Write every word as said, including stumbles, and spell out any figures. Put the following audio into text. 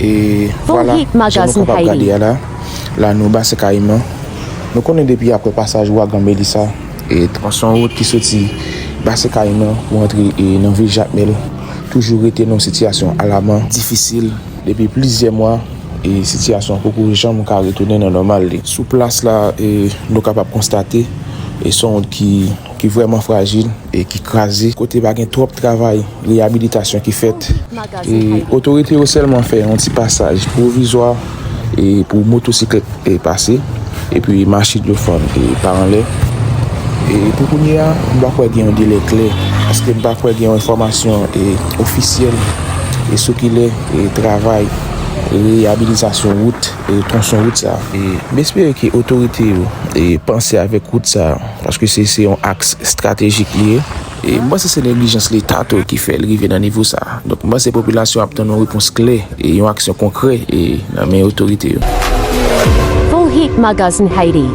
E vwala, jan nou kapab gade a la, la nou Basen Kayiman. Nou konnen depi apre pasaj ouragan Melissa, e tronson wout ki soti Basen Kayiman pou antre e nan vil Jakmèl toujou rete nan yon sitiyasyon alaman, difisil depi plizyè mwa. E sitiyasyon an poko janm ka retounen nan nòmal li. Sou plas la, e nou kapab konstate e se yon wout ki, ki vrèman frajil e ki kraze, kote pa gen twòp travay reyabilitasyon ki fèt. E otorite yo sèlman fè yon ti pasaj pwovizwa e pou motosiklèt e pase, epi machin yo fann e pa anlè. E pou kounye a, m pa kwè gen yon delè klè, paske m pa kwè gen yon enfòmasyon e ofisyèl e sou kilè e travay reyabilitasyon wout e tronson wout sa. E m espere ke otorite yo e panse avèk wout sa, paske se, se yon aks estratejik li ye. E m panse se neglijans Leta tou ki fè l rive nan nivo sa. Donk, m panse popilasyon ap tann yon repons klè e yon aksyon konkrè e nan men otorite yo. Full Heat Magazine Haiti.